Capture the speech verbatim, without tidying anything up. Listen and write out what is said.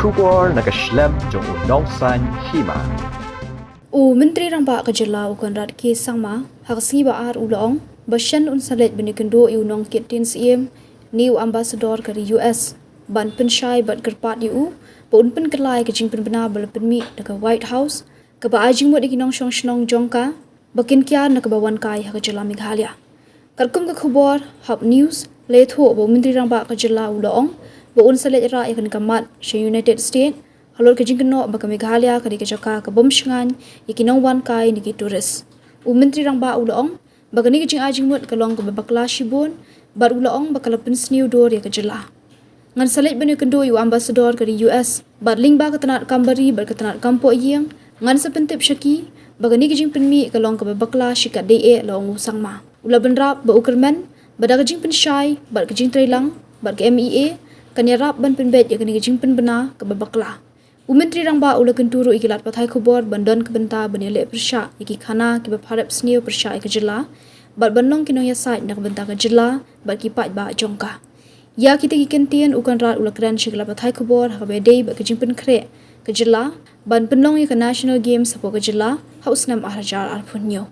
Khubor na ka shlem jong u Nongsaiñ Hima. U Myntri Rangbah ka jylla u Conrad K Sangma ha ka sngi ba ar u la ong ba shen un sa leit ban ïakynduh ïa u nongkit tien syiem ne u ambassador ka ri U S ban pynshai bad kyrpad ïa u ba un pynkylla ïa ka jingpynbna ba la pynmih da ka White House kaba ai jingmut ïa ki nongshong shnong jong ka ba kin kiar na kaba wan kai ha ka jylla Meghalaya. Katkum ka khubor Hub News la ïathuh ba u Myntri Rangbah ka jylla u la ong ba un sa leit rah ïa kane ka mat sha United States halor ka jingkynnoh ba ka Meghalaya ka dei ka jaka ka bym shngaiñ ïa ki nongwan kai ne ki tourist. U Myntri Rangbah u la ong ba kane ka jingai jingmut ka long kaba bakla shibun bad u la ong ba ka la pynsniew dur ïa ka jylla. Ngan sa leit ban ïakynduh ïa u ambassador ka ri U S bad lyngba ka tnat kam bari bad ka tnat kam pohïing ngan sa pyntip sha ki ba kane ka jingpynmih ka long kaba bakla shikatdei eh, la ong u Sangma. U la bynrap ba u kyrmen ba da ka jingpynshai bad ka jingtreilang bad ka M E A kan ïarap ban pynbeit ïa kane ka jingpynbna kaba bakla. U Myntri Rangbah u la kyntu ruh ïa ki lad pathai khubor ban don ka bynta ban ïaleh pyrshah ïa ki khana kiba pharep sniew pyrshah ïa ka jylla bad ban long ki nongïasaid na ka bynta ka jylla bad ki paidbah jong ka. Ïa kita ki kyntien u Conrad u la kren sha ki lad pathai khubor ha kaba ïadei bad ka jingpynkhreh ka jylla ban pynlong ïa ka National Games hapoh ka jylla ha u snem ar hajar arphew hynñiew.